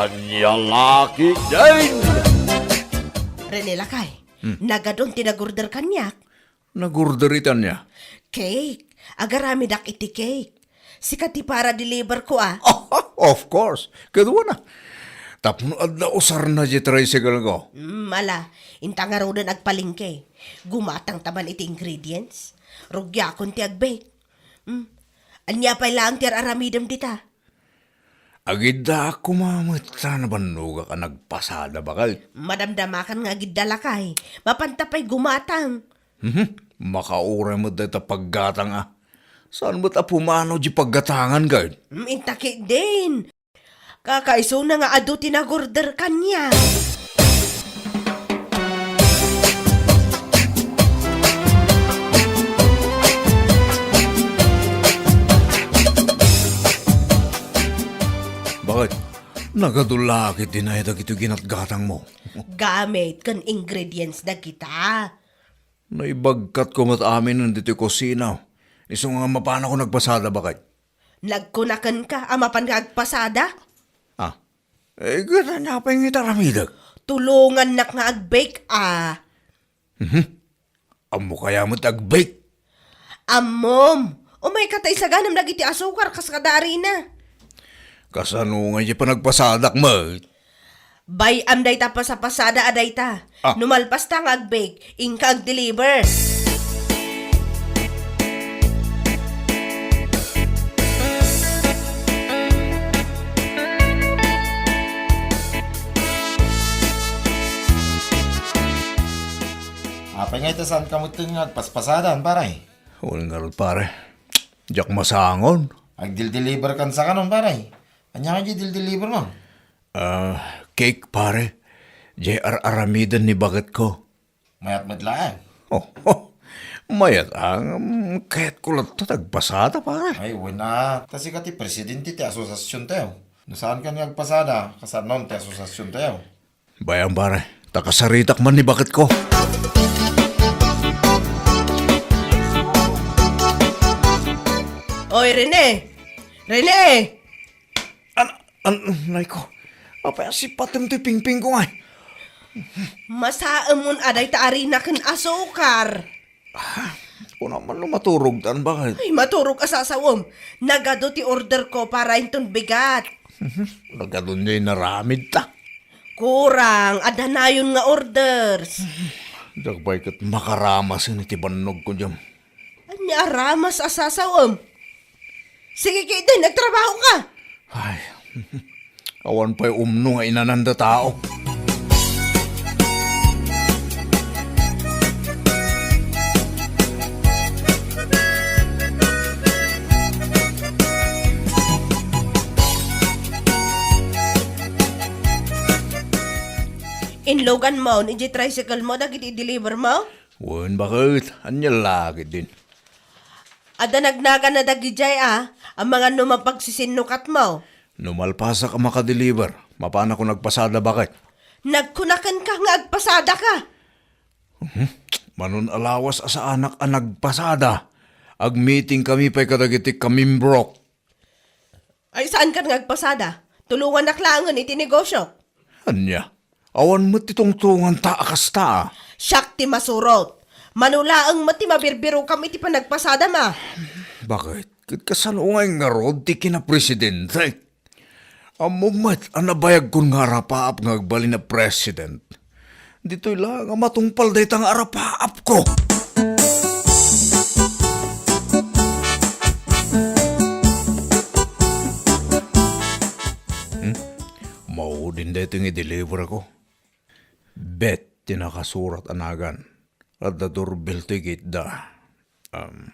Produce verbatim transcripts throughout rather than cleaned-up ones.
Ania la ketdin? Rene, lakay, Hmm. nagadun ti nagorder kaniak. Nagorder iti ania? Cake. Agaramidak iti cake. Sika ti para-deliver ko, a. Of course. Kaduana. Tapno adda usarna diay tricycle ko. Hmm, ala, inta ngaruden agpalengke. Gumatangta man iti ingredients. Rugiakon ti ag-bake. Hmm. Ania pay laeng ti ar-aramidem dita? Agiddaak koma met ta nabannogak a nagpasada, baket. Madamdamakan nga agidda, lakay. Mapanta pay gumatang. Mhm. Makauray met dayta paggatang, a. Saan met a pumanaw diay paggatangan, ket? Mm, inta ketdin. Kakaisuna nga adu ti nagorder kaniak. Baket? Nagadu la ketdin aya dagitoy ginatgatangmo? Gamit ken ingredients dagita. Naibagkatko met aminen ditoy kusina. Isu nga mapanakon agpasada, baket. Nagkunakenka a mapan nga agpasada? Ah. Eh, ket ania pay nga iti aramidek? Tulongannak nga ag-bake, a. Mhm. Ammok aya met ag-bake? Ammom. Umayka ta isaganam dagiti asukar kas kada arina. Kasano ngay diay panagpasadak met? Bay-am dayta pasapasada a dayta. Ah. No malpasta nga ag-bake, inka ag-deliver. Apay ngay ta saanka met nga agpaspasadan, pare? Wen ngarud, pare. Diak masangon. Agdildeliver kan sa kanon, pare. Ania nga di dildeliver mo? Ah, cake, pare. Diay ar-aramiden ni baketko. Mayat met laeng. Oh, oh. Mayat ang, mm, kayatko latta ti agpasada, pare. Ay, wen a. Ta sika ti presidente ti asosiasiontayo. No saanka nga agpasada, kasanon ti asosiasiontayo. Bay-am, pare, ta kasaritak man ni baketko. Oy, Rene! Rene! An-, an-, nay ko. Apay a sipatem toy pingpingko ngay? Masaemon a dayta arina ken asukar. Ah, kuna man no maturogtan, baket? Ay, maturog a sasawem. Nagadu ti orderko para inton bigat. Mhm. Nagadu diay inaramidta. Kurang, adda nayon nga orders. Diak pay ket makaramasen iti bannogko diay. Ania a ramas a sasawem? Sige ketdin, agtrabahoka. Ay, awan pay umno nga inananda tao. Inluganmon idiay tricycle mo dagiti i-deliver mo? Wen, baket, ania la ketdin? Adda nagnaganna dagidiay a, amangan no mapagsisinnukatmo. No malpasak a makadeliver, mapanakon agpasada, baket. Nagkunakenka nga agpasadaka. Mhm. Manon a lawas a saanak a nagpasada, agmitingkami pay kadagiti kamimbrok. Ay, saankan nga agpasada? Tulongannak laengen iti negosiok. Ania? Awan met ti tungtunganta a kasta. Siak ti masurot. Mano laeng met ti mabirbirokam iti panagpasadam a. Baket? Ket kasano ngay ngarud ti kinapresidente? Ammom met a nabayagkon nga arapaap nga agbalin a president. Ditoy la nga matungpal dayta nga arapaapko. Hmm? Maudin daytoy nga i-deliver ko. Bet ti nakasurat a nagan. Adda doorbell toy gate da. Um,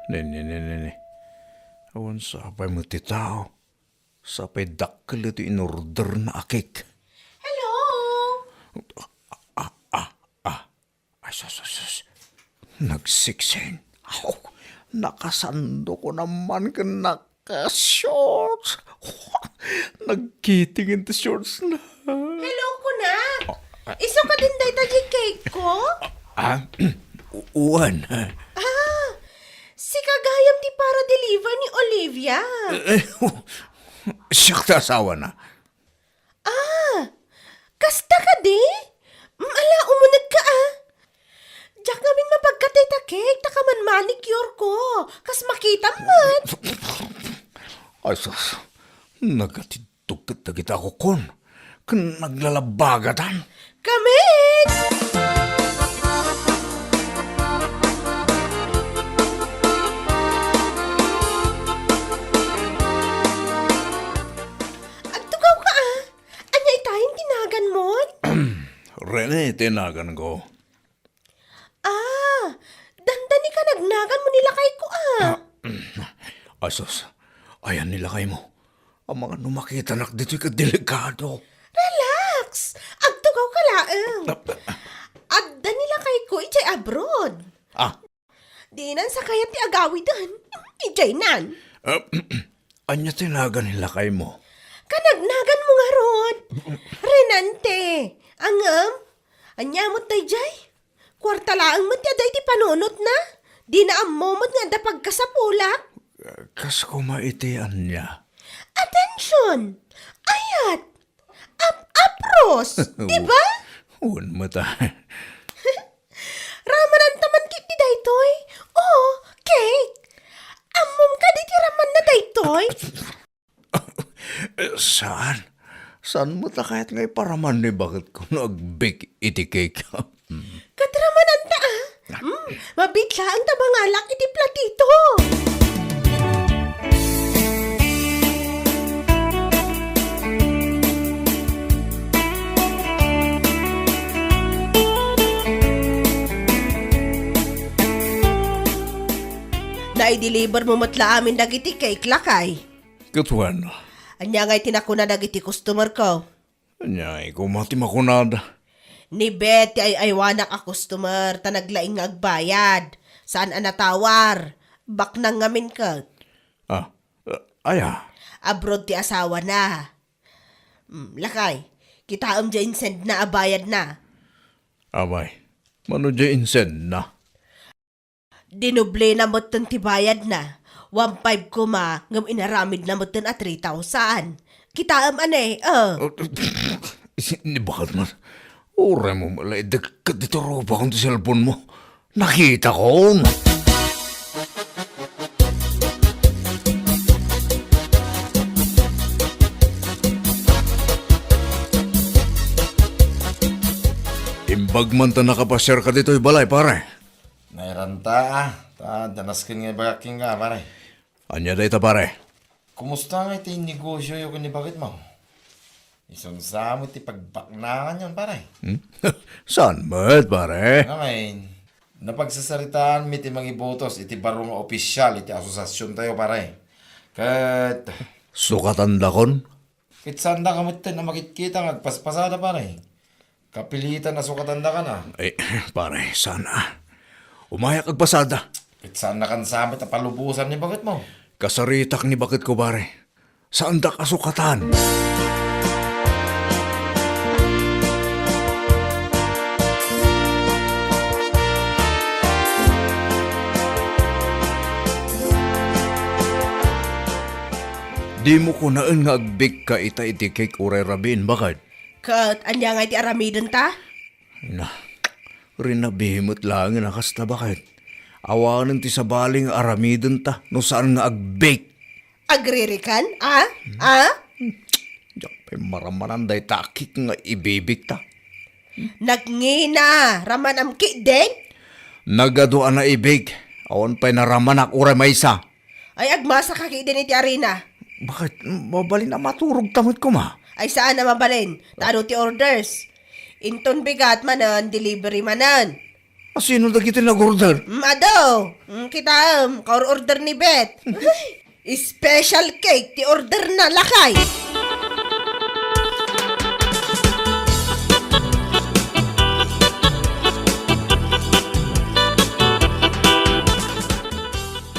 ne, ne, ne, ne, ne. Awan sapay met ti tao. Sapay dakkel iti inorderna a cake. Hello? Ah, ah, ah, ah. Ay, sus, sus, sus. Nagsiksing. Aw, nakasando ko naman ken naka-shorts. Nagkiting ti shorts na. Hello, kunak. Ah, isu kadin dayta diay cake ko? Ah, u-, uwan. Ah, sika gayam ti para-deliver ni Olivia. Eh, eh, Siak ti asawana. Ah, kasta kadi? Mm, ala, umunegka, ah. Diak ngamin mapagkatay ta cake, ta kaman manicure ko. Kas makitam met. Ay, sus. Nagatiddog ket dagita a kukkun. Ken naglalabagatan. Kamin! Agtugaw ka, ah. Ania itayen ti naganmon? Rene ti naganko. Ah, dandani ka nagnagan mo ni lakayko, ah. Ah, asus, ayan ni lakaymo. Amangan no makitanak ditoy ket delikado. Relax! Agtugaw ka laeng. Ah, ah. Adda ni lakayko idiay abroad. Ah. Dinan sa kayat ti agawiden. Idiay nan. Ah, anya ti nagan ni lakaymo? Kanagnagan mo ngarud. Renante. Angem, anya met daydiay? Kuarta laeng met ti adda iti panunotna. Dina ammo met nga adda pagkasapulak. Kas koma iti ania? Attention! Ayat! Ap-apros! Di ba? Wen met a. Ramananta man ketdi daytoy? Oh, cake! Ammom kadi ti ramanna daytoy? Saan? Saan met a kayat nga iparaman ni baketko no agbake iti cake? Ket ramananta, ah. Hmm, mabiit laeng ta mangalak iti platito. Naideliver mo met la amin dagiti cake, lakay. Ket wen. Ania ngay ti nakuna dagiti customer ko? Ania ngay koma ti makunada? Ni Beth ti ay-aywanak a customer ta naglaing nga agbayad. Saan a natawar. Baknang ngamin ket. Ah, ah, aya? Abroad ti asawana. Mm, lakay, kitaem diay insendna a bayadna. Abay, mano diay insendna? Dinoblena metten ti bayadna. One five koma, ngem inaramidna metten a three thousand. Kitaem a ne, eh. Ni baketmo. Uray mo malaydek ket ditoy rupakon ti cellphone mo. Nakitakon. Imbag man ta nakapasiarka ditoy balay, pare. Nairanta, ah. Ta, danasken nga ibagak kenka, pare. Ania dayta, pare? Kumusta ngay ti negosyoyo ken ni baketmo? Isunsa met ti pagbaknanganyon, pare. Hmm? Saan met, pare? Ngamin, napagsasaritaanmi ti mangibotos iti baro nga opisyal iti asosasiontayo, pare. Ket sukatandakon? Ket saandaka metten a makitkita nga agpaspasada, pare. Kapilitan a sukatandaka na. Ay, pare, saan a. Umayak agpasada. Ket saannakan sa met a palubosan ni baketmo. Kasaritak ni baketko, pare. Saandak a sukatan. Dimo kunaen nga agbake ka ita iti cake uray rabiin, baket? Ket ania ngay ti aramidenta? Na, rinabi met laeng a kasta, baket. Awanen ti sabali nga aramidenta no saan nga agbake. Agririkan, a? A? Diak pay maramanan dayta a cake nga ibibake ta. Nagngina, ramanam ketdin? Nagadu a naibake, awan pay naramanak uray maysa. Ay, agmasaka ketdin iti arina. Baket, mabalin a maturog ta met koma? Ay, saan a mabalin. Ta adu ti orders? Inton bigat manen, delivery manen. Asino dagiti nag-order? Mm, adu. Mm, kitaem, kaor-order ni Beth. Special cake ti order na, lakay.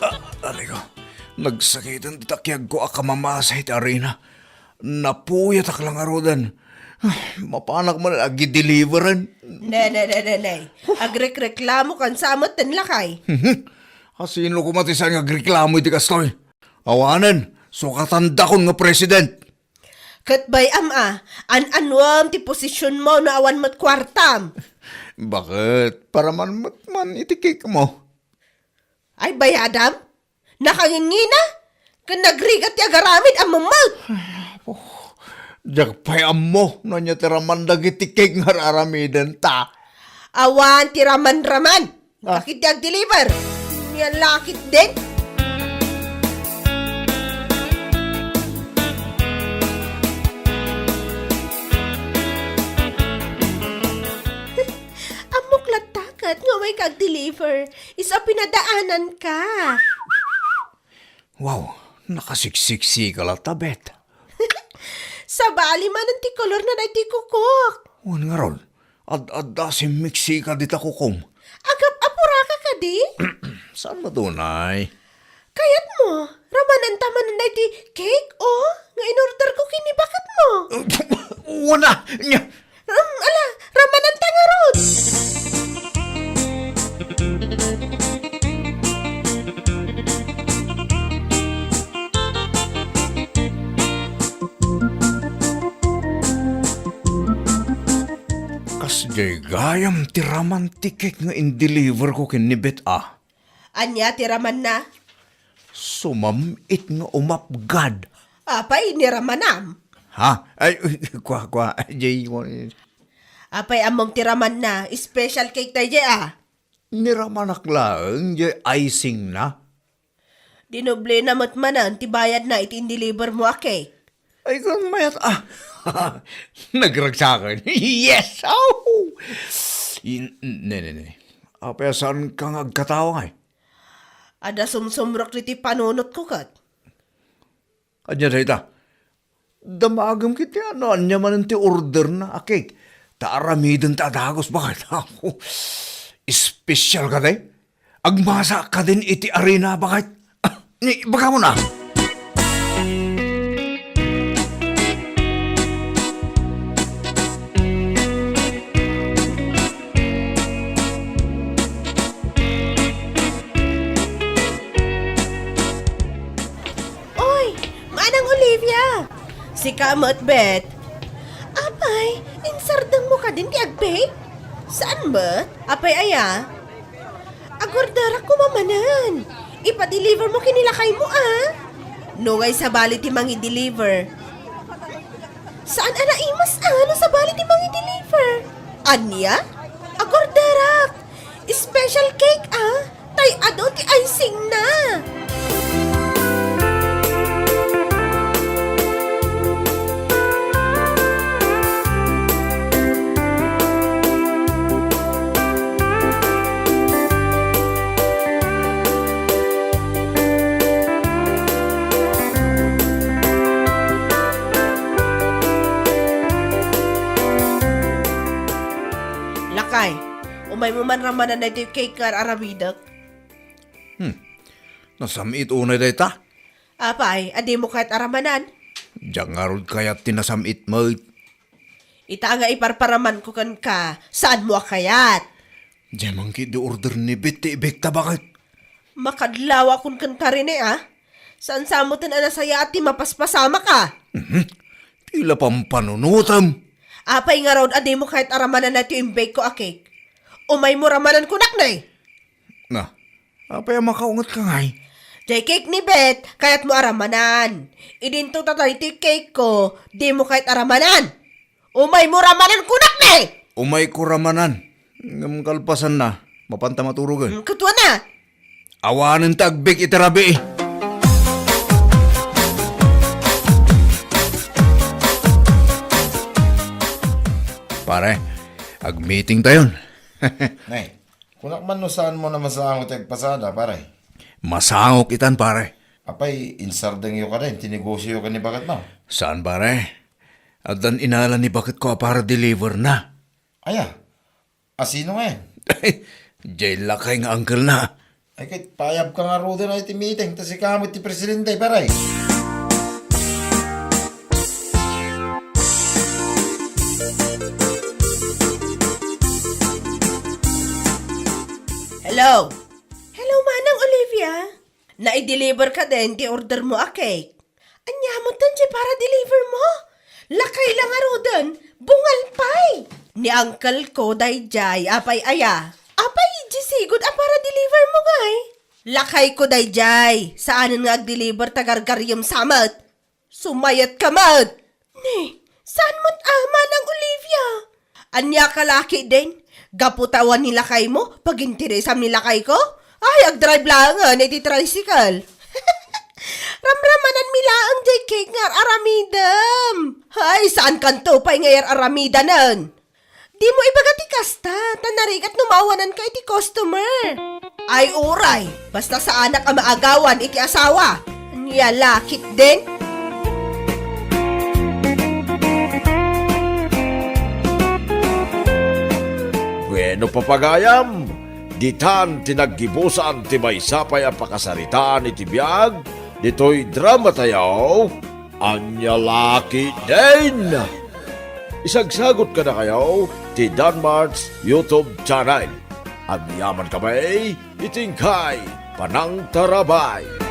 Ah, aray ko. Nagsakiten ti takiagko a kamamasa iti arina. Napuyatak la ngaruden. Ah, mapanak man agideliveran. Ne, ne, ne, ne, ne. Agrekreklamo kan sa met ten lakay. Asino koma ti saan nga agreklamo iti kastoy? Awanen, Sukatandakon nga president. Ket bay-am a, an-anuem ti posisionmo no awan met kuartam. Baket, paraman met man iti cake mo. Ay, bayadam? Nakangingina? Ken nagrigat ti agaramid a mamag. Ay, apo. Diak pay ammo no ania ti raman dagiti cake nga ar-aramidenta. Awan ti raman-raman. Ah. Lakit ti agdeliver. Nia lakit din. Ammok latta ket nga umayka agdeliver. Isu a pinadaananka. Wow, nakasiksiksika latta, Bet. Sabali manen ti kolorna daytoy kukok. Wen ngarud, ad-adda simmiksika dita kukom. Agap-apuraka kadi? Saan met unay? Kayatmo, ramananta manen daytoy cake, o, nga in-orderko ken ni baketmo. Wen a, nia, Um, ala, ramananta ngarud. Kasdiay gayam ti raman ti cake nga in-deliver ko ken ni Bet a. Ania ti ramanna? Sumam-it nga umapgad. Apay, ni ramanam? Ha? Ay, kua, kua, jay, Apay, ammom ti ramanna, special cake dayjay a. Ni ramanak laeng jay icing na. Dinoblena met manen ti bayadna iti in-deliver mo a cake. Ay, kung mayat, ah, nagragsakan. Yes! Oh! In-, ne, ne, ne. Apay, saan ka nga agkatawa, ngay? Adda sumsumrek diti panunotko ket. Ania dayta? Damagem ket ti ania manen ti orderna a cake. Ta aramiden ta a dagus, baket. Espesyal kadi? Agmasa kadin iti arena, baket. Ah, ni, ibagam na. Oy, Manang Olivia! Sika met, Bet. Apay, insardengmo kadin ti ag-bake? Saan met? Apay aya? Agorderak koma manen. Ipa-deliver mo ken ni lakaymo, a? Nungay sabali ti mangi-deliver. Saan a naimas, a, no sabali ti mangi-deliver? Ania? Agorderak! Special cake, a? Tay adu ti icing na! Lakay, umaymo man ramanan daytoy cake nga ar-aramidek. Hmm. Nasam-it unay dayta? Apay, a dimo kayat a ramanan? Diak ngarud kayat ti nasam-it met. Ita nga iparparamanko kenka, saanmo a kayat? Diay man ketdi order ni Bet ti ibekta, baket. Makadlawakon kenka, Rene, a? Saan sa metten a nasayaat ti mapaspasamak, a? Mhm. Pila pampanunotem? Apay ngarud a dimo kayat a ramanan daytoy imbake ko a cake? Umaymo ramanan kunak, ne? Na, apay a makaunget ka ngay? Jay cake ni Bet, kayatmo a ramanan. Idinto ta daytoy cake ko, dimo kayat a ramanan. Umaymo ramanan kunak, ne! Umayko ramanan. Ngem kalpasanna, mapanta maturogen. Hmm, kutuana. Awanen ta agbake iti rabii. Pare, agmeeting tayon. Nay, kunak man no saanmo a masango ti agpasada, pare. Masangok itan, pare. Apay, insardengyo kadin ti negosioyo ken ni baketmo? Saan, pare. Addan inala ni baketko a para-deliver na. Aya? A sino ngay? Jay lakay nga uncle na. Ay, ket paayabka ngaruden iti meeting, ta sika met ti presidente, pare. Hello? Hello, Manang Olivia. Nai-deliver kadin ti order mo a cake. Ania metten ti para-deliver mo? Lakay la ngaruden, bungal pay! Ni uncle ko daydiay, apay aya? Apay, diay sigud a para-deliver mo ngay? Lakay ko daydiay, saanen nga ag-deliver ta gargariem sa met. Sumayat ka met! Ne, saan met a, Manang Olivia? Ania ka la ketdin? Gapu ta awan ni lakay mo, paginteresam ni lakay ko? Ay, agdrive laengen iti tricycle. Ramramananmi laeng diay cake nga ar-aramidem. Ay, saankanto pay nga ar-aramidanen? Dimo ibaga ti kasta, ta narigat no maawananka iti customer. Ay, uray, basta saanak a maagawan iti asawa. Ania la ketdin? Bueno, papagayam, ditan ti naggibusan ti maysa pay a pakasaritaan iti biag ditoy dramatayo, Ania la ketdin? Isagsagut kadakayo ti Danmart's YouTube channel. Agyamankami iti inkay panangtarabay.